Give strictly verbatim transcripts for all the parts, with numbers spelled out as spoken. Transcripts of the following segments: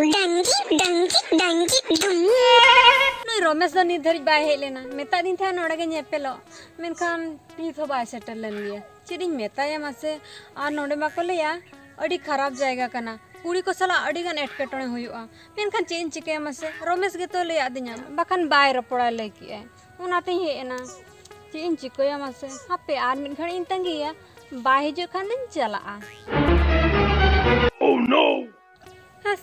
ᱰᱟᱝᱜᱤ ᱰᱟᱝᱜᱤ ᱰᱟᱝᱜᱤ ᱰᱩᱢ᱾ ᱱᱩᱭ ᱨᱚᱢᱮᱥ ᱫᱚ ᱱᱤᱛ ᱫᱷᱟᱹᱨᱤᱡ ᱵᱟᱭ ᱦᱮᱡ ᱞᱮᱱᱟ᱾ ᱢᱮᱛᱟᱫᱤᱧ ᱛᱟᱦᱮᱸᱫ ᱱᱚᱰᱮ ᱜᱮ ᱧᱮᱯᱮᱞᱚᱜ, ᱢᱮᱱᱠᱷᱟᱱ ᱱᱤᱛ ᱦᱚᱸ ᱵᱟᱭ ᱥᱮᱴᱮᱨ ᱞᱮᱱ ᱜᱮᱭᱟ᱾ ᱪᱮᱫ ᱤᱧ ᱢᱮᱛᱟᱭᱟ ᱢᱟᱥᱮ? ᱟᱨ ᱱᱚᱰᱮ ᱢᱟᱠᱚ ᱞᱟᱹᱭᱟ ᱟᱹᱰᱤ ᱠᱷᱟᱨᱟᱯ ᱡᱟᱭᱜᱟ ᱠᱟᱱᱟ, ᱠᱩᱲᱤ ᱠᱚ ᱥᱟᱞᱟᱜ ᱟᱹᱰᱤ ᱜᱟᱱ ᱮᱴᱠᱮᱴᱚᱬᱮ ᱦᱩᱭᱩᱜᱼᱟ᱾ ᱢᱮᱱᱠᱷᱟᱱ ᱪᱮᱫ ᱤᱧ ᱪᱤᱠᱟᱹᱭᱟ ᱢᱟᱥᱮ? ᱨᱚᱢᱮᱥ ᱜᱮᱛᱚ ᱞᱟᱹᱭ ᱟᱹᱫᱤᱧᱟ, ᱵᱟᱠᱷᱟᱱ ᱵᱟᱭ ᱨᱚᱯᱚᱲᱟ ᱞᱟᱹᱭ ᱠᱮᱜᱼᱟᱭ, ᱚᱱᱟᱛᱤᱧ ᱦᱮᱡ ᱮᱱᱟ᱾ ᱪᱮᱫ ᱤᱧ ᱪᱤᱠᱟᱹᱭᱟ ᱢᱟᱥᱮ? ᱦᱟᱯᱮ ᱟᱨ ᱢᱤᱫ ᱜᱷᱟᱹᱲᱤᱡ ᱤᱧ ᱛᱟᱺᱜᱤᱭᱟ, ᱵᱟᱭ ᱦᱤᱡᱩᱜ ᱠᱷᱟᱱ ᱫᱚᱧ ᱪᱟᱞᱟᱜᱼᱟ᱾ Oh no! ᱦᱟᱥ,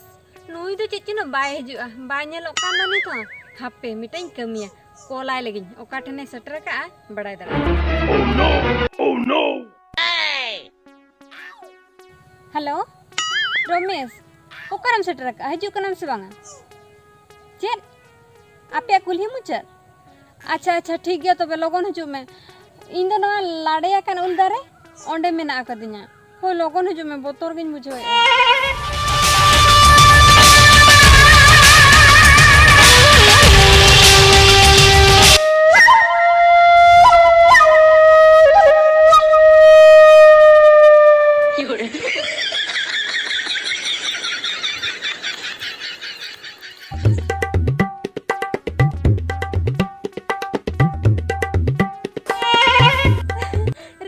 ᱱᱩᱭ ᱫᱚ ᱪᱮᱫ ᱪᱚᱝ ᱵᱟᱭ ᱦᱤᱡᱩᱜᱼᱟ, ᱵᱟᱭ ᱧᱮᱞᱚᱜ ᱠᱟᱱ ᱫᱚ ᱱᱤᱛ ᱦᱚᱸ᱾ ᱦᱟᱯᱮ ᱢᱤᱫᱴᱟᱝ ᱤᱧ ᱠᱟᱹᱢᱤᱭᱟ, ᱠᱚᱞᱟᱭ ᱞᱮᱜᱤᱧ, ᱚᱠᱟ ᱴᱷᱮᱱᱮ ᱥᱮᱴᱮᱨ ᱟᱠᱟᱜᱼᱟ ᱵᱟᱲᱟᱭ ᱫᱟᱲᱮᱭᱟᱜᱼᱟ᱾ Oh no! Oh no! Hello, Romesh, ᱚᱠᱟᱨᱮᱢ ᱥᱮᱴᱮᱨ ᱟᱠᱟᱜᱼᱟ? ᱦᱤᱡᱩᱜ ᱠᱟᱱᱟᱢ ᱥᱮ ᱵᱟᱝᱟ? ᱪᱮᱫ? ᱟᱯᱮᱭᱟᱜ ᱠᱩᱞᱦᱤ ᱢᱩᱪᱟᱹᱫ? ᱟᱪᱪᱷᱟ, ᱟᱪᱪᱷᱟ, ᱴᱷᱤᱠ ᱜᱮᱭᱟ, ᱛᱚᱵᱮ ᱞᱚᱜᱚᱱ ᱦᱤᱡᱩᱜ ᱢᱮ᱾ ᱤᱧ ᱫᱚ ᱱᱚᱣᱟ ᱞᱟᱰᱮ ᱟᱠᱟᱱ ᱩᱞ ᱫᱟᱨᱮ, ᱚᱸᱰᱮ ᱢᱮᱱᱟᱜ ᱟᱠᱟᱫᱤᱧᱟ᱾ ᱦᱳᱭ, ᱞᱚᱜᱚᱱ ᱦᱤᱡᱩᱜ ᱢᱮ, ᱵᱚᱛᱚᱨ ᱜᱤᱧ ᱵᱩᱡᱷᱟᱹᱣᱮᱫᱼᱟ᱾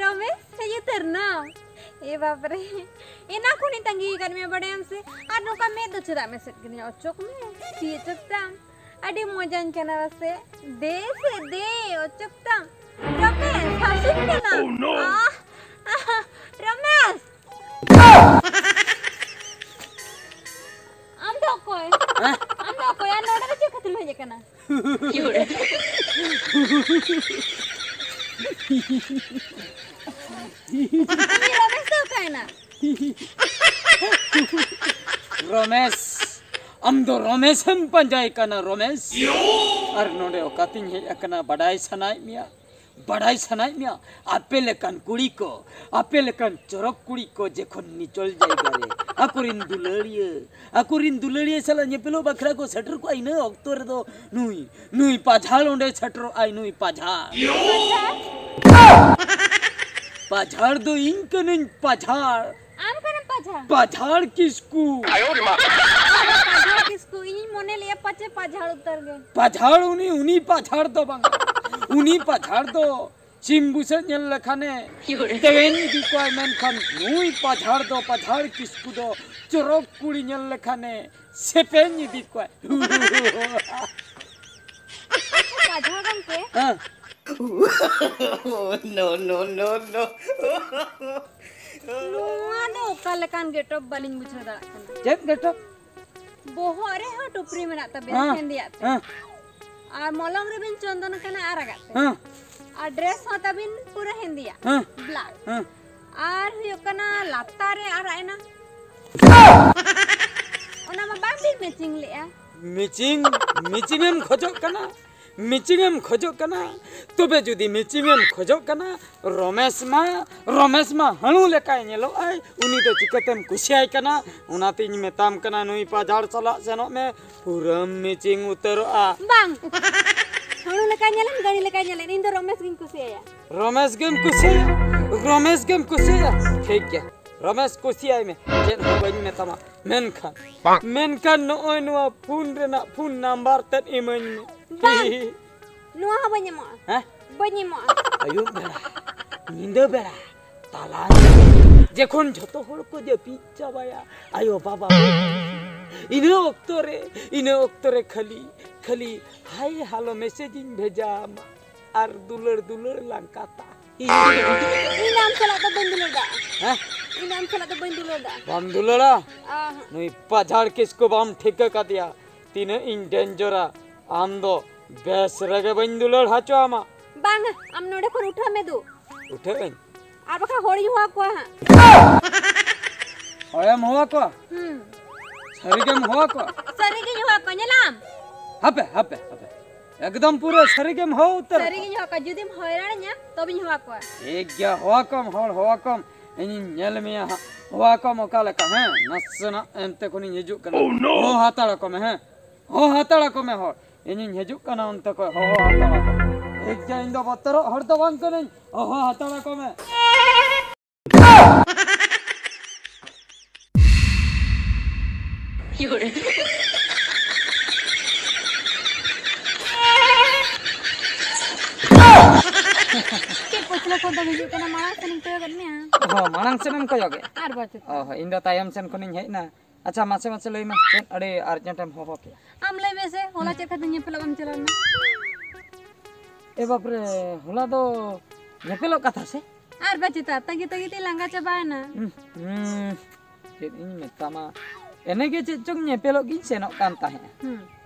ᱨᱚᱢᱮᱥ, ᱦᱮᱡ ᱩᱛᱟᱹᱨ ᱱᱟᱢ? ᱮ ᱵᱟᱯᱨᱮ, ᱮᱱᱟ ᱠᱷᱚᱱᱤᱧ ᱛᱟᱺᱜᱤ ᱟᱠᱟᱫ ᱢᱮᱭᱟ, ᱵᱟᱰᱟᱭᱟᱢ ᱥᱮ? ᱟᱨ ᱱᱚᱝᱠᱟ ᱢᱮᱫ ᱫᱚ ᱪᱮᱫᱟᱜ ᱮᱢ ᱮᱥᱮᱫ ᱠᱤᱫᱤᱧᱟ? ᱚᱪᱚᱜ ᱢᱮ, ᱪᱮᱫ ᱚᱪᱚᱜ ᱛᱟᱢ? ᱟᱹᱰᱤ ᱢᱚᱡᱟᱧ ᱠᱟᱱᱟ ᱵᱟᱥᱮ? ᱫᱮ ᱥᱮ ᱫᱮ, ᱚᱪᱚᱜ ᱛᱟᱢ᱾ ᱨᱚᱢᱮᱥ, ᱦᱟᱹᱥᱩᱧ ᱠᱟᱱᱟ᱾ Oh no! ᱟᱦ, ᱟᱦ, ᱨᱚᱢᱮᱥ! ᱟᱢ ᱫᱚ ᱚᱠᱚᱭ? ᱦᱮᱸ? ᱟᱢ ᱫᱚ ᱚᱠᱚᱭ? ᱟᱨ ᱱᱚᱰᱮ ᱫᱚ ᱪᱮᱫ ᱠᱷᱟᱹᱛᱤᱨ ᱮᱢ ᱦᱮᱡ ᱟᱠᱟᱱᱟ? ᱩᱱᱤ ᱨᱚᱢᱮᱥ ᱫᱚ ᱚᱠᱟᱭᱮᱱᱟ? ᱨᱚᱢᱮᱥ, ᱟᱢ ᱫᱚ ᱨᱚᱢᱮᱥ ᱮᱢ ᱯᱟᱸᱡᱟᱭ ᱠᱟᱱᱟ, ᱨᱚᱢᱮᱥ? ᱟᱨ ᱱᱚᱰᱮ ᱚᱠᱟᱛᱤᱧ ᱦᱮᱡ ᱟᱠᱟᱱᱟ ᱵᱟᱰᱟᱭ ᱥᱟᱱᱟᱭᱮᱫ ᱢᱮᱭᱟ? ᱵᱟᱰᱟᱭ ᱥᱟᱱᱟᱭᱮᱫ ᱢᱮᱭᱟ? ᱟᱯᱮ ᱞᱮᱠᱟᱱ ᱠᱩᱲᱤ ᱠᱚ, ᱟᱯᱮ ᱞᱮᱠᱟᱱ ᱪᱚᱨᱚᱠ ᱠᱩᱲᱤ ᱠᱚ ᱡᱚᱠᱷᱚᱱ ᱱᱤᱪᱚᱞ ᱡᱟᱭᱜᱟ ᱨᱮ ᱟᱠᱚᱨᱮᱱ ᱫᱩᱞᱟᱹᱲᱤᱭᱟᱹ, ᱟᱠᱚᱨᱮᱱ ᱫᱩᱞᱟᱹᱲᱤᱭᱟᱹ ᱥᱟᱞᱟᱜ ᱧᱮᱯᱮᱞᱚᱜ ᱵᱟᱠᱷᱨᱟ ᱠᱚ ᱥᱮᱴᱮᱨ ᱠᱚᱜᱼᱟ, ᱤᱱᱟᱹ ᱚᱠᱛᱚ ᱨᱮᱫᱚ ᱱᱩᱭ, ᱱᱩᱭ ᱯᱟᱡᱷᱟᱲ ᱚᱸᱰᱮ ᱥᱮᱴᱮᱨᱚᱜᱼᱟᱭ, ᱱᱩᱭ ᱯᱟᱡᱷᱟᱲ᱾ ᱯᱟᱡᱷᱟᱲ ᱫᱚ ᱤᱧ ᱠᱟᱹᱱᱟᱹᱧ, ᱯᱟᱡᱷᱟᱲ᱾ ᱟᱢ ᱠᱟᱱᱟᱢ ᱯᱟᱡᱷᱟᱲ ᱠᱤᱥᱠᱩ᱾ ᱯᱟᱡᱷᱟᱲ ᱠᱤᱥᱠᱩ, ᱤᱧᱤᱧ ᱢᱚᱱᱮ ᱞᱮᱜᱼᱟ ᱯᱟᱪᱮ ᱯᱟᱡᱷᱟᱲ ᱩᱛᱟᱹᱨ ᱜᱮ᱾ ᱯᱟᱡᱷᱟᱲ ᱩᱱᱤ, ᱩᱱᱤ ᱯᱟᱡᱷᱟᱲ ᱫᱚ ᱵᱟᱝ᱾ ᱩᱱᱤ ᱯᱟᱡᱷᱟᱲ ᱫᱚ ᱪᱤᱢ ᱵᱩᱥᱟᱹᱜ ᱧᱮᱞ ᱞᱮᱠᱷᱟᱱᱮ ᱛᱮᱣᱮᱧ ᱤᱫᱤ ᱠᱚᱣᱟᱭ, ᱢᱮᱱᱠᱷᱟᱱ ᱱᱩᱭ ᱯᱟᱡᱷᱟᱲ ᱫᱚ, ᱯᱟᱡᱷᱟᱲ ᱠᱤᱥᱠᱩ ᱫᱚ ᱪᱚᱨᱚᱠ ᱠᱩᱲᱤ ᱧᱮᱞ ᱞᱮᱠᱷᱟᱱᱮ ᱥᱮᱯᱮᱧ ᱤᱫᱤ ᱠᱚᱣᱟᱭ᱾ ᱟᱪᱪᱷᱟ, ᱯᱟᱡᱷᱟᱲ ᱜᱚᱢᱠᱮ᱾ ᱦᱮᱸ᱾ No, no, no, no. ᱱᱚᱣᱟ ᱫᱚ ᱚᱠᱟ ᱞᱮᱠᱟᱱ ᱜᱮᱴᱚᱯ ᱵᱟᱹᱞᱤᱧ ᱵᱩᱡᱷᱟᱹᱣ ᱫᱟᱲᱮᱭᱟᱜ ᱠᱟᱱᱟ᱾ ᱪᱮᱫ ᱜᱮᱴᱚᱯ? ᱵᱚᱦᱚᱜ ᱨᱮᱦᱚᱸ ᱴᱩᱯᱨᱤ ᱢᱮᱱᱟᱜ ᱛᱟᱵᱮᱱᱟ ᱦᱮᱸ, ᱦᱮᱸᱫᱮᱭᱟᱜ ᱛᱮ᱾ ᱦᱮᱸ᱾ ᱟᱨ ᱢᱚᱞᱚᱝ ᱨᱮᱵᱮᱱ ᱪᱚᱸᱫᱚᱱ ᱠᱟᱱᱟ ᱟᱨᱟᱜᱟᱜ ᱛᱮ᱾ ᱦᱮᱸ᱾ ᱟᱨ ᱰᱨᱮᱥ ᱦᱚᱸ ᱛᱟᱵᱤᱱ ᱯᱩᱨᱟᱹ ᱦᱮᱸᱫᱮᱭᱟᱜ᱾ ᱦᱮᱸ᱾ ᱵᱞᱮᱠ᱾ ᱦᱮᱸ᱾ ᱟᱨ ᱦᱩᱭᱩᱜ ᱠᱟᱱᱟ ᱞᱟᱛᱟᱨ ᱨᱮ ᱟᱨᱟᱜ ᱮᱱᱟ᱾ ᱚᱱᱟ ᱢᱟ ᱵᱟᱝ ᱵᱤᱱ ᱢᱮᱪᱤᱝ ᱞᱮᱜᱼᱟ᱾ ᱢᱮᱪᱤᱝ, ᱢᱮᱪᱤᱝ ᱮᱢ ᱠᱷᱚᱡᱚᱜ ᱠᱟᱱᱟ? ᱢᱮᱪᱤᱝ ᱮᱢ ᱠᱷᱚᱡᱚᱜ ᱠᱟᱱᱟ? ᱛᱚᱵᱮ ᱡᱩᱫᱤ ᱢᱮᱪᱤᱝ ᱮᱢ ᱠᱷᱚᱡᱚᱜ ᱠᱟᱱᱟ, ᱨᱚᱢᱮᱥ ᱢᱟ, ᱨᱚᱢᱮᱥ ᱢᱟ ᱦᱟᱹᱬᱩ ᱞᱮᱠᱟᱭ ᱧᱮᱞᱚᱜ ᱟᱭ, ᱩᱱᱤ ᱫᱚ ᱪᱤᱠᱟᱹᱛᱮᱢ ᱠᱩᱥᱤᱭᱟᱭ ᱠᱟᱱᱟ? ᱚᱱᱟᱛᱤᱧ ᱢᱮᱛᱟᱢ ᱠᱟᱱᱟ, ᱱᱩᱭ ᱯᱟᱡᱷᱟᱲ ᱥᱟᱞᱟᱜ ᱥᱮᱱᱚᱜ ᱢᱮ, ᱯᱩᱨᱟᱹᱢ ᱢᱮᱪᱤᱝ ᱩᱛᱟᱹᱨᱚᱜᱼᱟ᱾ ᱵᱟᱝ, ᱦᱟᱹᱬᱩ ᱞᱮᱠᱟᱭ ᱧᱮᱞᱮᱱ, ᱜᱟᱹᱲᱤ ᱞᱮᱠᱟᱭ ᱧᱮᱞᱮᱱ, ᱤᱧ ᱫᱚ ᱨᱚᱢᱮᱥ ᱜᱤᱧ ᱠᱩᱥᱤᱭᱟᱭᱟ᱾ ᱨᱚᱢᱮᱥ ᱜᱮᱢ ᱠᱩᱥᱤᱭᱟᱭᱟ? ᱨᱚᱢᱮᱥ ᱜᱮᱢ ᱠᱩᱥᱤᱭᱟᱭᱟ? ᱴᱷᱤᱠ ᱜᱮᱭᱟ, ᱨᱚᱢᱮᱥ ᱠᱩᱥᱤᱭᱟᱭ ᱢᱮ, ᱪᱮᱫ ᱦᱚᱸ ᱵᱟᱹᱧ ᱢᱮᱛᱟᱢᱟ᱾ ᱢᱮᱱᱠᱷᱟᱱ, ᱢᱮᱱᱠᱷᱟᱱ ᱱᱚᱜᱼᱚᱭ ᱱᱚᱣᱟ ᱯᱷᱳᱱ ᱨᱮᱱᱟᱜ ᱯᱷᱳᱱ ᱱᱟᱢᱵᱟᱨ ᱛᱮᱫ ᱤᱢᱟᱹᱧ ᱢᱮ᱾ ᱵᱟᱝ᱾ ᱱᱚᱣᱟ ᱦᱚᱸ ᱵᱟᱹᱧ ᱮᱢᱚᱜᱼᱟ᱾ ᱦᱮᱸ? ᱵᱟᱹᱧ ᱮᱢᱚᱜᱼᱟ᱾ ᱟᱹᱭᱩᱵ ᱵᱮᱲᱟ, ᱧᱤᱫᱟᱹ ᱵᱮᱲᱟ, ᱛᱟᱞᱟ ᱧᱤᱫᱟᱹ, ᱡᱚᱠᱷᱚᱱ ᱡᱷᱚᱛᱚ ᱦᱚᱲ ᱠᱚ ᱡᱟᱹᱯᱤᱫ ᱪᱟᱵᱟᱭᱟ, ᱟᱭᱳ ᱵᱟᱵᱟ, ᱤᱱᱟᱹ ᱚᱠᱛᱚ ᱨᱮ, ᱤᱱᱟᱹ ᱚᱠᱛᱚ ᱨᱮ ᱠᱷᱟᱹᱞᱤ, ᱠᱷᱟᱹᱞᱤ ᱦᱟᱭ ᱦᱟᱞᱳ ᱢᱮᱥᱮᱡᱽ ᱤᱧ ᱵᱷᱮᱡᱟ ᱟᱢᱟ ᱟᱨ ᱫᱩᱞᱟᱹᱲ ᱫᱩᱞᱟᱹᱲ ᱞᱟᱝ ᱠᱟᱛᱷᱟ᱾ ᱤᱧ ᱫᱚ ᱟᱢ ᱥᱟᱞᱟᱜ ᱫᱚ ᱵᱟᱹᱧ ᱫᱩᱞᱟᱹᱲ ᱫᱟ᱾ ᱦᱮᱸ? ᱤᱧ ᱫᱚ ᱟᱢ ᱥᱟᱞᱟᱜ ᱫᱚ ᱵᱟᱹᱧ ᱫᱩᱞᱟᱹᱲ ᱫᱟ᱾ ᱵᱟᱢ ᱫᱩᱞᱟᱹᱲᱟ? ᱟᱦᱟ᱾ ᱱᱩᱭ ᱯᱟᱡᱷᱟᱲ ᱠᱤᱥᱠᱩ ᱵᱟᱢ ᱴᱷᱤᱠᱟᱹ ᱠᱟᱫᱮᱭᱟ, ᱛᱤᱱᱟᱹᱜ ᱤᱧ ᱰᱮᱧᱡᱚᱨᱟ᱾ ᱟᱢ ᱫᱚ ᱵᱮᱥ ᱨᱮᱜᱮ ᱵᱟᱹᱧ ᱫᱩᱞᱟᱹᱲ ᱦᱚᱪᱚ ᱟᱢᱟ᱾ ᱵᱟᱝᱟ, ᱟᱢ ᱱᱚᱰᱮ ᱠᱷᱚᱱ ᱩᱴᱷᱟᱹᱜ ᱢᱮ ᱫᱩ᱾ ᱩᱴᱷᱟᱹᱜ ᱟᱹᱧ? ᱟᱨ ᱵᱟᱠᱷᱟᱱ ᱦᱚᱲᱤᱧ ᱦᱚᱦᱚ ᱟᱠᱚᱣᱟ ᱦᱟᱸᱜ᱾ ᱦᱚᱲᱮᱢ ᱦᱚᱦᱚ ᱟᱠᱚᱣᱟ? ᱦᱩᱸ᱾ ᱥᱟᱹᱨᱤᱜᱮᱢ ᱦᱚᱦᱚ ᱟᱠᱚᱣᱟ? ᱥᱟᱹᱨᱤᱜᱤᱧ ᱦᱚᱦᱚ ᱟᱠᱚᱣᱟ, ᱧᱮᱞᱟᱢ᱾ ᱦᱟᱯᱮ, ᱦᱟᱯᱮ, ᱦᱟᱯᱮ᱾ ᱮᱠᱫᱚᱢ ᱯᱩᱨᱟᱹ ᱥᱟᱹᱨᱤᱜᱮᱢ ᱦᱚᱦᱚ ᱩᱛᱟᱹᱨ ᱟᱠᱚᱣᱟ? ᱥᱟᱹᱨᱤᱜᱤᱧ ᱦᱚᱦᱚ ᱟᱠᱚᱣᱟ, ᱡᱩᱫᱤᱢ ᱦᱚᱭᱨᱟᱱᱤᱧᱟ, ᱛᱚᱵᱮᱧ ᱦᱚᱦᱚ ᱟᱠᱚᱣᱟ᱾ ᱴᱷᱤᱠ ᱜᱮᱭᱟ, ᱦᱚᱦᱚ ᱟᱠᱚᱢ ᱦᱚᱲ, ᱦᱚᱦᱚ ᱟᱠᱚᱢ᱾ ᱤᱧᱤᱧ ᱧᱮᱞ ᱢᱮᱭᱟ ᱦᱟᱸᱜ᱾ ᱦᱚᱦᱚ ᱟᱠᱚᱢ ᱚᱠᱟ ᱞᱮᱠᱟ, ᱦᱮᱸ? ᱱᱟᱥᱮᱱᱟᱜ ᱮᱱᱛᱮ ᱠᱷᱚᱱᱤᱧ ᱦᱤᱡᱩᱜ ᱠᱟᱱᱟ᱾ Oh, no! ᱦᱚᱦᱚ ᱦᱟᱛᱟᱲ ᱟᱠᱚ ᱢᱮ, ᱦᱮᱸ? ᱦᱚᱦᱚ ᱦᱟᱛᱟᱲ ᱟᱠᱚ ᱢᱮ ᱦᱚᱲ᱾ ᱤᱧᱤᱧ ᱦᱤᱡᱩᱜ ᱠᱟᱱᱟ ᱚᱱᱛᱮ ᱠᱷᱚᱱ, ᱦᱚᱦᱚ ᱦᱟᱛᱟᱲ ᱟᱠᱚ ᱢᱮ᱾ ᱴᱷᱤᱠ ᱜᱮᱭᱟ, ᱤᱧ ᱫᱚ ᱵᱚᱛᱚᱨᱚᱜ ᱦᱚᱲ ᱫᱚ ᱵᱟᱝ ᱠᱟᱹᱱᱟᱹᱧ᱾ ᱦᱚᱦᱚ ᱦᱟᱛᱟᱲ ᱟᱠᱚ ᱢᱮ᱾ ᱪᱮᱫ ᱯᱟᱹᱪᱷᱞᱟᱹ ᱠᱷᱚᱱ ᱫᱚᱢ ᱦᱤᱡᱩᱜ ᱠᱟᱱᱟ? ᱢᱟᱲᱟᱝ ᱥᱮᱱᱤᱧ ᱠᱚᱭᱚᱜᱮᱫ ᱢᱮᱭᱟ᱾ ᱚ, ᱢᱟᱲᱟᱝ ᱥᱮᱱᱮᱢ ᱠᱚᱭᱚᱜᱮᱫ? ᱟᱨ ᱵᱟᱝ ᱪᱮᱫ? ᱚ, ᱤᱧ ᱫᱚ ᱛᱟᱭᱚᱢ ᱥᱮᱱ ᱠᱷᱚᱱᱤᱧ ᱦᱮᱡ ᱮᱱᱟ᱾ ᱟᱪᱪᱷᱟ, ᱢᱟᱥᱮ ᱢᱟᱥᱮ ᱞᱟᱹᱭ ᱢᱮ, ᱪᱮᱫ ᱟᱹᱰᱤ urgent ᱮᱢ ᱦᱚᱦᱚ ᱠᱮᱫᱼᱟ? ᱟᱢ ᱞᱟᱹᱭ ᱢᱮᱥᱮ, ᱦᱚᱞᱟ ᱪᱮᱫ ᱠᱷᱟᱹᱛᱤᱨ ᱧᱮᱯᱮᱞᱚᱜ ᱵᱟᱢ ᱪᱟᱞᱟᱣ ᱞᱮᱱᱟ? ᱮ ᱵᱟᱯᱨᱮ, ᱦᱚᱞᱟ ᱫᱚ ᱧᱮᱯᱮᱞᱚᱜ ᱠᱟᱛᱷᱟ ᱥᱮ? ᱟᱨ ᱵᱟᱝ ᱪᱮᱫ, ᱛᱟᱺᱜᱤ ᱛᱟᱺᱜᱤ ᱛᱮ ᱞᱟᱸᱜᱟ ᱪᱟᱵᱟᱭᱮᱱᱟ᱾ ᱦᱩᱸ, ᱦᱩᱸ, ᱪᱮᱫ ᱤᱧ ᱢᱮᱛᱟᱢᱟ, ᱮᱱᱮ ᱜᱮ ᱪᱮᱫ ᱪᱚᱝ ᱧᱮᱯᱮᱞᱚᱜ ᱜᱤᱧ ᱥᱮᱱᱚᱜ ᱠᱟᱱ ᱛᱟᱦᱮᱸᱫᱼᱟ᱾ ᱦᱩᱸ᱾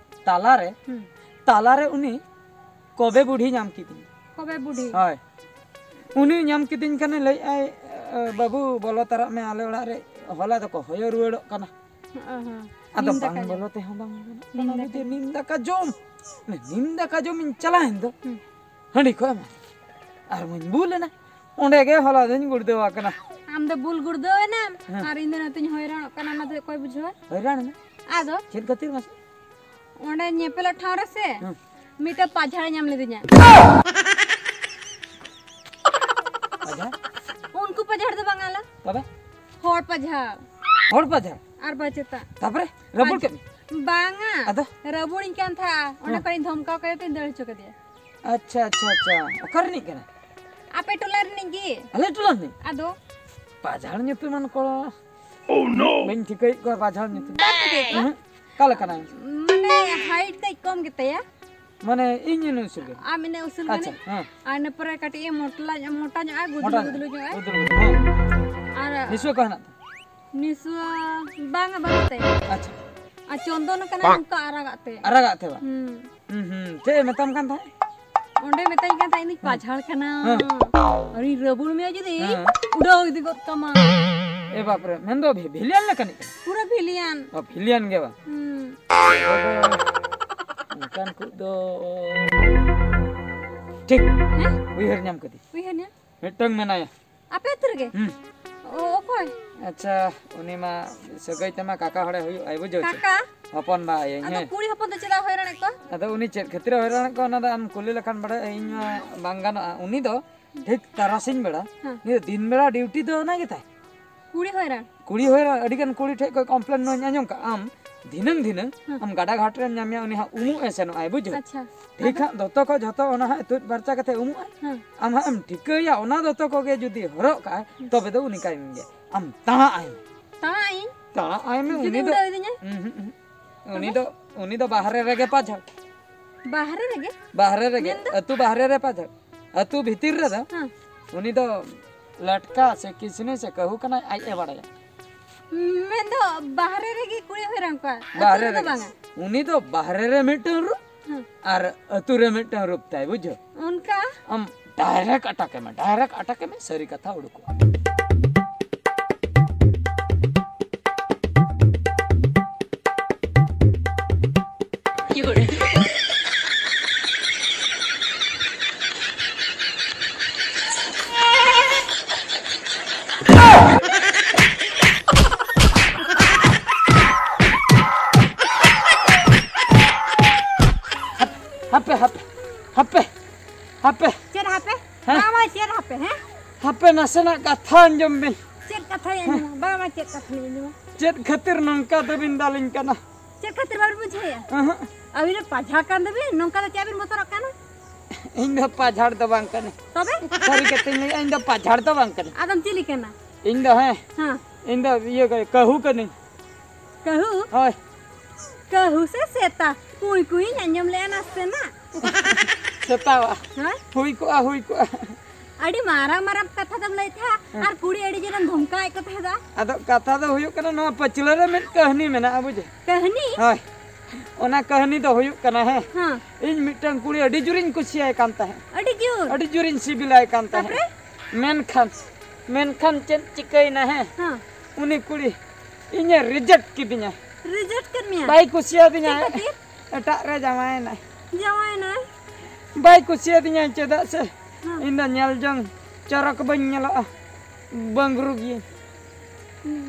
ᱛᱟᱞᱟᱨᱮ, ᱦᱩᱸ᱾ ᱛᱟᱞᱟᱨᱮ ᱩᱱᱤ ᱠᱚᱵᱮ ᱵᱩᱰᱷᱤ ᱧᱟᱢ ᱠᱤᱫᱤᱧᱟ᱾ ᱠᱚᱵᱮ ᱵᱩᱰᱷᱤ? ᱦᱳᱭ᱾ ᱩᱱᱤ ᱧᱟᱢ ᱠᱤᱫᱤᱧ ᱠᱷᱟᱱᱮ ᱞᱟᱹᱭᱮᱫᱼᱟᱭ, "ᱮ, ᱵᱟᱹᱵᱩ, ᱵᱚᱞᱚ ᱛᱟᱨᱟᱜ ᱢᱮ ᱟᱞᱮ ᱚᱲᱟᱜ ᱨᱮ, ᱦᱚᱞᱟ ᱫᱚᱠᱚ ᱦᱚᱭᱚ ᱨᱩᱣᱟᱹᱲᱚᱜ ᱠᱟᱱᱟ᱾" ᱚ ᱦᱚᱸ᱾ ᱟᱫᱚ ᱱᱤᱢ ᱫᱟᱠᱟ ᱵᱟᱝ ᱡᱚᱢ᱾ ᱵᱚᱞᱚ ᱛᱮᱦᱚᱸ ᱵᱟᱝ ᱜᱟᱱᱚᱜ ᱱᱤᱢ ᱠᱟᱱᱟ, ᱫᱟᱠᱟ ᱵᱩᱡᱷᱟᱹᱣ, ᱡᱚᱢ᱾ ᱱᱤᱢ ᱫᱟᱠᱟ ᱡᱚᱢ᱾ ᱱᱤᱢ ᱫᱟᱠᱟ ᱡᱚᱢᱤᱧ ᱪᱟᱞᱟᱣᱮᱱ ᱫᱚ᱾ ᱦᱩᱸ᱾ ᱦᱟᱺᱰᱤ ᱠᱚ ᱮᱢᱟ᱾ ᱟᱨ ᱢᱟᱧ ᱵᱩᱞ ᱮᱱᱟ᱾ ᱚᱸᱰᱮ ᱜᱮ ᱦᱚᱞᱟ ᱫᱚᱧ ᱜᱩᱲᱫᱟᱹᱣ ᱟᱠᱟᱱᱟ᱾ ᱟᱢ ᱫᱚ ᱵᱩᱞ ᱜᱩᱲᱫᱟᱹᱣ ᱮᱱᱟᱢ, ᱦᱮᱸ᱾ ᱟᱨ ᱤᱧ ᱫᱚ ᱱᱚᱛᱮᱧ ᱦᱚᱭᱨᱟᱱᱚᱜ ᱠᱟᱱᱟ, ᱚᱱᱟ ᱫᱚ ᱚᱠᱚᱭ ᱵᱩᱡᱷᱟᱹᱣᱟ? ᱦᱚᱭᱨᱟᱱ ᱮᱱᱟ? ᱟᱫᱚ? ᱪᱮᱫ ᱠᱷᱟᱹᱛᱤᱨ ᱢᱟᱥᱮ? ᱚᱸᱰᱮ ᱧᱮᱯᱮᱞᱚᱜ ᱴᱷᱟᱶ ᱨᱮ ᱥᱮ, ᱦᱮᱸ᱾ ᱢᱤᱫᱴᱮᱱ ᱯᱟᱡᱷᱟᱲ ᱧᱟᱢ ᱞᱤᱫᱤᱧᱟ᱾ ᱯᱟᱡᱷᱟᱲ? ᱩᱱᱠᱩ ᱯᱟᱡᱷᱟᱲ ᱫᱚ ᱵᱟᱝ ᱟᱞᱟ᱾ ᱛᱚᱵᱮ? ᱦᱚᱲ ᱯᱟᱡᱷᱟᱲ᱾ ᱦᱚᱲ ᱯᱟᱡᱷᱟᱲ? ᱟᱨ ᱵᱟᱝ ᱪᱮᱛᱟ᱾ ᱛᱟᱯᱚᱨᱮ? ᱨᱟᱹᱯᱩᱫ ᱯᱟᱡ-, ᱠᱮᱫ ᱢᱮ? ᱵᱟᱝᱟ᱾ ᱟᱫᱚ? ᱨᱟᱹᱵᱩᱲᱤᱧ ᱠᱟᱱ ᱛᱟᱦᱮᱸᱜᱼᱟ᱾ ᱚᱸᱰᱮ ᱦᱮᱸ᱾ ᱠᱷᱚᱱᱤᱧ ᱫᱷᱚᱢᱠᱟᱣ ᱠᱮᱫᱮ ᱛᱮᱧ ᱫᱟᱹᱲ ᱦᱚᱪᱚ ᱠᱮᱫᱮᱭᱟ᱾ ᱟᱪᱪᱷᱟ, ᱟᱪᱪᱷᱟ, ᱟᱪᱪᱷᱟ᱾ ᱚᱠᱟ ᱨᱤᱱᱤᱡ ᱠᱟᱱᱟ? ᱟᱯᱮ ᱴᱚᱞᱟ ᱨᱤᱱᱤᱡ ᱜᱮ᱾ ᱟᱞᱮ ᱴᱚᱞᱟ ᱨᱤᱱᱤᱡ? ᱟᱫᱚ? ᱯᱟᱡᱷᱟᱲ ᱧᱩᱛᱩᱢᱟᱱ ᱠᱚᱲᱟ᱾ Oh no! ᱵᱟᱹᱧ ᱴᱷᱤᱠᱟᱹᱭᱮᱫ ᱠᱚᱣᱟ ᱯᱟᱡᱷᱟᱲ ᱧᱩᱛᱩᱢ᱾ ᱵᱟᱢ ᱴᱷᱤᱠᱟᱹᱭᱮᱫ ᱠᱚᱣᱟ? ᱩᱦᱩᱸ᱾ ᱚᱠᱟ ᱞᱮᱠᱟᱱᱟᱭ? ᱢᱟᱱᱮ ᱦᱟᱭᱤᱴ ᱛᱮᱡ ᱠᱚᱢ ᱜᱮᱛᱟᱭᱟ᱾ ᱢᱟᱱᱮ ᱤᱧ ᱤᱱᱟᱹ ᱩᱥᱩᱞ ᱜᱮ? ᱟᱢ ᱤᱱᱟᱹ ᱩᱥᱩᱞ ᱟᱪᱪᱷᱟ, ᱜᱮ? ᱦᱮᱸ᱾ ᱟᱨ ᱤᱱᱟᱹ ᱯᱚᱨᱮ ᱠᱟᱹᱴᱤᱡ ᱮ ᱢᱚᱴᱞᱟ ᱧᱚᱜ, ᱢᱚᱴᱟ ᱧᱚᱜᱼᱟ, ᱜᱩᱫᱽᱞᱩ ᱢᱚᱴᱟ ᱧᱚᱜ᱾ ᱜᱩᱫᱽᱞᱩ ᱧᱚᱜᱼᱟ᱾ ᱜᱩᱫᱽᱞᱩ ᱜᱩᱫᱽᱞᱩ, ᱦᱮᱸ᱾ ᱟᱨ ᱱᱤᱥᱩᱣᱟᱹ ᱠᱚ ᱦᱮᱱᱟᱜ ᱛᱟᱢᱟ? ᱱᱤᱥᱩᱣᱟᱹ ᱵᱟᱝᱟ, ᱵᱟᱹᱱᱩᱜ ᱛᱟᱭᱟ᱾ ᱟᱪᱪᱷᱟ᱾ ᱟᱨ ᱪᱚᱱᱫᱚᱱ ᱠᱟᱱᱟ ᱵᱟᱝ᱾ ᱚᱱᱠᱟ ᱟᱨᱟᱜᱟᱜ ᱛᱮ᱾ ᱟᱨᱟᱜᱟᱜ ᱛᱮ ᱵᱟᱝ? ᱦᱩᱸ᱾ ᱦᱩᱸ, ᱦᱩᱸ᱾ ᱪᱮᱫ ᱮ ᱢᱮᱛᱟᱢ ᱠᱟᱱ ᱛᱟᱦᱮᱸᱫ? ᱚᱸᱰᱮ ᱢᱮᱛᱟᱹᱧ ᱠᱟᱱ ᱛᱟᱦᱮᱸᱫ, "ᱤᱧ ᱫᱚ ᱦᱮᱸ᱾ ᱯᱟᱡᱷᱟᱲ ᱠᱟᱱᱟ᱾ ᱦᱮᱸ᱾ ᱟᱨᱤᱧ ᱨᱟᱹᱵᱩᱲ ᱢᱮᱭᱟ ᱡᱩᱫᱤ, ᱦᱮᱸ᱾ ᱩᱰᱟᱹᱣ ᱤᱫᱤ ᱜᱚᱫ ᱠᱟᱢᱟ᱾" ᱮ ᱵᱟᱯ ᱨᱮ, ᱢᱮᱱᱫᱚ ᱵᱷᱤ-, ᱵᱷᱤᱞᱤᱭᱟᱱ ᱞᱮᱠᱟᱱᱤᱡ ᱠᱟᱱᱟ? ᱯᱩᱨᱟᱹ ᱵᱷᱤᱞᱤᱭᱟᱱ᱾ ᱚ, ᱵᱷᱤᱞᱤᱭᱟᱱ ᱜᱮ ᱵᱟᱝ? ᱦᱩᱸ᱾ ᱚᱱᱠᱟᱱ ᱠᱚ ᱫᱚ ᱴᱷᱤᱠ᱾ ᱦᱮᱸ? ᱩᱭᱦᱟᱹᱨ ᱧᱟᱢ ᱠᱟᱹᱫᱟᱹᱧ᱾ ᱩᱭᱦᱟᱹᱨ ᱧᱟᱢ? ᱢᱤᱫᱴᱟᱝ ᱢᱮᱱᱟᱭᱟ᱾ ᱟᱯᱮ ᱟᱹᱛᱩ ᱨᱮᱜᱮ? ᱦᱩᱸ᱾ ᱚ, ᱚᱠᱚᱭ? ᱟᱪᱪᱷᱟ, ᱩᱱᱤ ᱢᱟ ᱥᱟᱹᱜᱟᱹᱭ ᱛᱮᱢᱟ ᱠᱟᱠᱟ ᱦᱚᱲᱮ ᱦᱩᱭᱩᱜ ᱟᱭ, ᱵᱩᱡᱷᱟᱹᱣ ᱪᱮ? ᱠᱟᱠᱟ? ᱦᱚᱯᱚᱱ ᱵᱟ ᱟᱭᱟᱹᱧ, ᱟᱫᱚ ᱦᱮᱸ᱾ ᱠᱩᱲᱤ ᱦᱚᱯᱚᱱ ᱫᱚ ᱪᱮᱫᱟᱜ ᱦᱚᱭᱨᱟᱱᱮᱫ ᱠᱚᱣᱟ? ᱟᱫᱚ ᱩᱱᱤ ᱪᱮᱫ ᱠᱷᱟᱹᱛᱤᱨᱮ ᱦᱚᱭᱨᱟᱱᱮᱫ ᱠᱚᱣᱟ, ᱚᱱᱟ ᱫᱚ ᱟᱢ ᱠᱩᱞᱤ ᱞᱮᱠᱷᱟᱱ ᱵᱟᱲᱟᱭ, ᱤᱧ ᱢᱟ ᱵᱟᱝ ᱜᱟᱱᱚᱜᱼᱟ᱾ ᱩᱱᱤ ᱫᱚ ᱴᱷᱤᱠ ᱛᱟᱨᱟᱥᱤᱧ ᱵᱮᱲᱟ, ᱦᱮᱸ᱾ ᱩᱱᱤ ᱫᱚ ᱫᱤᱱ ᱵᱮᱲᱟ ᱰᱤᱭᱩᱴᱤ ᱫᱚ ᱚᱱᱟ ᱜᱮᱛᱟᱭ᱾ ᱠᱩᱲᱤ ᱦᱚᱭᱨᱟᱱ? ᱠᱩᱲᱤ ᱦᱚᱭᱨᱟᱱ, ᱟᱹᱰᱤ ᱜᱟᱱ ᱠᱩᱲᱤ ᱴᱷᱮᱡ ᱠᱷᱚᱡ complain ᱱᱚᱣᱟᱧ ᱟᱸᱡᱚᱢ ᱠᱟᱜᱼᱟ, ᱟᱢ ᱫᱷᱤᱱᱟᱹᱝ ᱫᱷᱤᱱᱟᱹᱝ ᱦᱮᱸ᱾ ᱟᱢ ᱜᱟᱰᱟ ᱜᱷᱟᱴ ᱨᱮᱢ ᱧᱟᱢᱮᱭᱟ, ᱩᱱᱤ ᱦᱟᱸᱜ ᱩᱢᱩᱜ ᱮ ᱥᱮᱱᱚᱜ ᱟᱭ, ᱵᱩᱡᱷᱟᱹᱣ? ᱟᱪᱪᱷᱟ᱾ ᱴᱷᱤᱠ ᱟᱫᱚ? ᱦᱟᱸᱜ ᱫᱚᱛᱚ ᱠᱚ ᱡᱷᱚᱛᱚ ᱚᱱᱟ ᱦᱟᱸᱜ ᱛᱩᱫ ᱯᱷᱟᱨᱪᱟ ᱠᱟᱛᱮ ᱩᱢᱩᱜ ᱟᱭ᱾ ᱦᱮᱸ᱾ ᱟᱢ ᱦᱟᱸᱜ ᱮᱢ ᱴᱷᱤᱠᱟᱹᱭᱟ, ᱚᱱᱟ ᱫᱚᱛᱚ ᱠᱚᱜᱮ ᱡᱩᱫᱤ ᱦᱚᱨᱚᱜ ᱠᱟᱜᱼᱟᱭ, ᱦᱮᱸ᱾ ᱛᱚᱵᱮ ᱫᱚ ᱩᱱᱤ ᱠᱟᱭ ᱢᱮ᱾ ᱟᱢ ᱛᱟᱬᱟᱜ ᱟᱭ ᱢᱮ᱾ ᱛᱟᱬᱟᱜ ᱤᱧ? ᱛᱟᱬᱟᱜ ᱟᱭ ᱢᱮ, ᱡᱩᱫᱤ ᱩᱱᱤ ᱫᱚ ᱩᱰᱟᱹᱣ ᱤᱫᱤᱧᱟᱭ? ᱩᱸᱦᱩᱸ, ᱩᱸᱦᱩᱸ᱾ ᱩᱱᱤ ᱛᱚᱵᱮ? ᱫᱚ, ᱩᱱᱤ ᱫᱚ ᱵᱟᱦᱨᱮ ᱨᱮᱜᱮ ᱯᱟᱡᱷᱟᱲ᱾ ᱵᱟᱦᱨᱮ ᱨᱮᱜᱮ? ᱵᱟᱦᱨᱮ ᱨᱮᱜᱮ, ᱢᱮᱱᱫᱚ? ᱟᱹᱛᱩ ᱵᱟᱦᱨᱮ ᱨᱮ ᱯᱟᱡᱷᱟᱲ᱾ ᱟᱹᱛᱩ ᱵᱷᱤᱛᱤᱨ ᱨᱮᱫᱚ ᱦᱮᱸ᱾ ᱩᱱᱤ ᱫᱚ ᱞᱟᱴᱠᱟ ᱥᱮ ᱠᱤᱥᱱᱤ ᱥᱮ ᱠᱟᱹᱦᱩ ᱠᱟᱱᱟᱭ, ᱟᱡ ᱮ ᱵᱟᱲᱟᱭᱟ᱾ ᱢᱮᱱᱫᱚ ᱵᱟᱦᱨᱮ ᱨᱮᱜᱮ ᱠᱩᱲᱤ ᱦᱚᱭᱨᱟᱱ ᱠᱚᱣᱟ, ᱟᱹᱛᱩ ᱵᱟᱦᱨᱮ ᱨᱮᱫᱚ ᱨᱮᱜᱮ᱾ ᱵᱟᱝᱟ᱾ ᱩᱱᱤ ᱫᱚ ᱵᱟᱦᱨᱮ ᱨᱮ ᱢᱤᱫᱴᱟᱝ ᱨᱩᱯ ᱦᱮᱸ᱾ ᱟᱨ ᱟᱹᱛᱩ ᱨᱮ ᱢᱤᱫᱴᱟᱝ ᱨᱩᱯ ᱛᱟᱭ, ᱵᱩᱡᱷᱟᱹᱣ? ᱚᱱᱠᱟ? ᱟᱢ direct ᱟᱴᱟᱠ ᱮ ᱢᱮ, direct ᱟᱴᱟᱠ ᱮ ᱢᱮ, ᱥᱟᱹᱨᱤ ᱠᱟᱛᱷᱟ ᱩᱰᱩᱠᱚᱜᱼᱟ᱾ ᱦᱟᱯᱮ, ᱦᱟᱯᱮ, ᱦᱟᱯᱮ, ᱦᱟᱯᱮ᱾ ᱪᱮᱫ ᱦᱟᱯᱮ? ᱦᱮᱸ? ᱵᱟᱝ, ᱵᱟᱝ, ᱪᱮᱫ ᱦᱟᱯᱮ, ᱦᱮᱸ? ᱦᱟᱯᱮ, ᱱᱟᱥᱮᱱᱟᱜ ᱠᱟᱛᱷᱟ ᱟᱸᱡᱚᱢ ᱵᱤᱱ᱾ ᱪᱮᱫ ᱠᱟᱛᱷᱟᱧ ᱟᱸᱡᱚᱢᱟ? ᱵᱟᱝ, ᱵᱟᱝ, ᱪᱮᱫ ᱠᱟᱛᱷᱟᱧ ᱟᱸᱡᱚᱢᱟ? ᱪᱮᱫ ᱠᱷᱟᱹᱛᱤᱨ ᱱᱚᱝᱠᱟ ᱫᱚᱵᱤᱱ ᱫᱟᱞᱤᱧ ᱠᱟᱱᱟ? ᱪᱮᱫ ᱠᱷᱟᱹᱛᱤᱨ ᱵᱟᱵᱤᱱ ᱵᱩᱡᱷᱟᱹᱣᱮᱫᱼᱟ? ᱚᱦᱚᱸ᱾ ᱟᱹᱵᱤᱱ ᱫᱚ ᱯᱟᱡᱷᱟᱲ ᱠᱟᱱ ᱫᱚᱵᱤᱱ, ᱱᱚᱝᱠᱟ ᱫᱚ ᱪᱮᱫ ᱵᱤᱱ ᱵᱚᱛᱚᱨᱚᱜ ᱠᱟᱱᱟ? ᱤᱧ ᱫᱚ ᱯᱟᱡᱷᱟᱲ ᱫᱚ ᱵᱟᱝ ᱠᱟᱹᱱᱟᱹᱧ᱾ ᱛᱚᱵᱮ? ᱥᱟᱹᱨᱤ ᱠᱟᱛᱷᱟᱧ ᱞᱟᱹᱭᱟ, ᱤᱧ ᱫᱚ ᱯᱟᱡᱷᱟᱲ ᱫᱚ ᱵᱟᱝ ᱠᱟᱹᱱᱟᱹᱧ᱾ ᱟᱫᱚᱢ ᱪᱤᱞᱤ ᱠᱟᱱᱟ? ᱤᱧ ᱫᱚ, ᱦᱮᱸ, ᱦᱮᱸ᱾ ᱤᱧ ᱫᱚ ᱤᱭᱟᱹ ᱠᱟᱹ-, ᱠᱟᱹᱦᱩ ᱠᱟᱹᱱᱟᱹᱧ᱾ ᱠᱟᱹᱦᱩ? ᱦᱳᱭ᱾ ᱠᱟᱹᱦᱩ ᱥᱮ ᱥᱮᱛᱟ? ᱠᱩᱭ ᱠᱩᱭᱤᱧ ᱟᱸᱡᱚᱢ ᱞᱮᱜᱼᱟ ᱱᱟᱥᱮᱱᱟᱜ᱾ ᱥᱮᱛᱟᱣᱟᱜ᱾ ᱦᱮᱸ? ᱦᱩᱭ ᱠᱚᱜᱼᱟ, ᱦᱩᱭ ᱠᱚᱜᱼᱟ᱾ ᱟᱹᱰᱤ ᱢᱟᱨᱟᱝ ᱢᱟᱨᱟᱝ ᱠᱟᱛᱷᱟ ᱫᱚᱢ ᱞᱟᱹᱭ ᱛᱟᱦᱮᱸᱫ, ᱦᱮᱸ᱾ ᱟᱨ ᱠᱩᱲᱤ ᱟᱹᱰᱤ ᱡᱳᱨᱮᱢ ᱫᱷᱚᱢᱠᱟᱣᱮᱫ ᱠᱚ ᱛᱟᱦᱮᱸᱫ ᱫᱚ᱾ ᱟᱫᱚ ᱠᱟᱛᱷᱟ ᱫᱚ ᱦᱩᱭᱩᱜ ᱠᱟᱱᱟ, ᱱᱚᱣᱟ ᱯᱟᱹᱪᱷᱞᱟᱹ ᱨᱮ ᱢᱤᱫ ᱠᱟᱹᱦᱱᱤ ᱢᱮᱱᱟᱜᱼᱟ, ᱵᱩᱡᱷᱟᱹᱣ? ᱠᱟᱹᱦᱱᱤ? ᱦᱳᱭ᱾ ᱚᱱᱟ ᱠᱟᱹᱦᱱᱤ ᱫᱚ ᱦᱩᱭᱩᱜ ᱠᱟᱱᱟ, ᱦᱮᱸ᱾ ᱦᱮᱸ᱾ ᱤᱧ ᱢᱤᱫᱴᱟᱝ ᱠᱩᱲᱤ ᱟᱹᱰᱤ ᱡᱳᱨᱤᱧ ᱠᱩᱥᱤᱭᱟᱭ ᱠᱟᱱ ᱛᱟᱦᱮᱸᱫ᱾ ᱟᱹᱰᱤ ᱡᱳᱨ? ᱟᱹᱰᱤ ᱡᱳᱨᱤᱧ ᱥᱤᱵᱤᱞᱟᱭ ᱠᱟᱱ ᱛᱟᱦᱮᱸᱫ᱾ ᱛᱟᱯᱚᱨᱮ? ᱢᱮᱱᱠᱷᱟᱱ, ᱢᱮᱱᱠᱷᱟᱱ ᱪᱮᱫ ᱪᱤᱠᱟᱹᱭᱮᱱᱟ, ᱦᱮᱸ? ᱦᱮᱸ᱾ ᱩᱱᱤ ᱠᱩᱲᱤ ᱤᱧᱮ reject ᱠᱤᱫᱤᱧᱟ᱾ Reject ᱠᱮᱫ ᱢᱮᱭᱟ? ᱵᱟᱭ ᱠᱩᱥᱤᱭᱟᱫᱤᱧᱟ᱾ ᱪᱮᱫ ᱠᱷᱟᱹᱛᱤᱨ? ᱮᱴᱟᱜ ᱨᱮ ᱡᱟᱶᱟᱭᱮᱱᱟᱭ᱾ ᱡᱟᱶᱟᱭᱮᱱᱟᱭ? ᱵᱟᱭ ᱠᱩᱥᱤᱭᱟᱫᱤᱧᱟ, ᱪᱮᱫᱟᱜ ᱥᱮ ᱦᱮᱸ᱾ ᱤᱧ ᱫᱚ ᱧᱮᱞ ᱡᱚᱝ ᱪᱚᱨᱚᱠ ᱵᱟᱹᱧ ᱧᱮᱞᱚᱜᱼᱟ, ᱵᱟᱝᱨᱩ ᱜᱤᱭᱟᱹᱧ᱾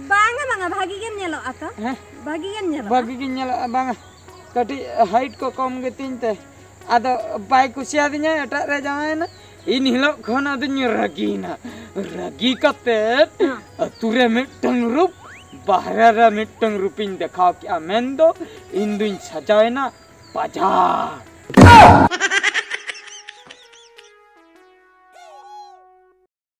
ᱵᱟᱝᱟ, ᱵᱟᱝᱟ, ᱵᱷᱟᱹᱜᱤ ᱜᱮᱢ ᱧᱮᱞᱚᱜᱼᱟ ᱛᱚ᱾ ᱦᱮᱸ? ᱵᱷᱟᱹᱜᱤ ᱜᱮᱢ ᱧᱮᱞᱚᱜᱼᱟ᱾ ᱵᱷᱟᱹᱜᱤ ᱜᱤᱧ ᱧᱮᱞᱚᱜᱼᱟ, ᱵᱟᱝᱟ, ᱠᱟᱹᱴᱤᱡ height ᱠᱚ ᱠᱚᱢ ᱜᱮᱛᱤᱧ ᱛᱮ᱾ ᱟᱫᱚ ᱵᱟᱭ ᱠᱩᱥᱤᱭᱟᱫᱤᱧᱟ, ᱮᱴᱟᱜ ᱨᱮ ᱡᱟᱶᱟᱭᱮᱱᱟ᱾ ᱤᱱ ᱦᱤᱞᱳᱜ ᱠᱷᱚᱱ ᱟᱫᱚᱧ ᱨᱟᱹᱜᱤᱭᱮᱱᱟ᱾ ᱨᱟᱹᱜᱤ ᱠᱟᱛᱮᱫ ᱦᱮᱸ᱾ ᱟᱹᱛᱩ ᱨᱮ ᱢᱤᱫᱴᱟᱝ ᱨᱩᱯ ᱵᱟᱦᱨᱮ ᱨᱮ ᱢᱤᱫᱴᱟᱝ ᱨᱩᱯᱤᱧ ᱫᱮᱠᱷᱟᱣ ᱠᱮᱜᱼᱟ, ᱢᱮᱱᱫᱚ ᱤᱧ ᱫᱩᱧ ᱥᱟᱡᱟᱣᱮᱱᱟ ᱵᱟᱡᱟᱨ᱾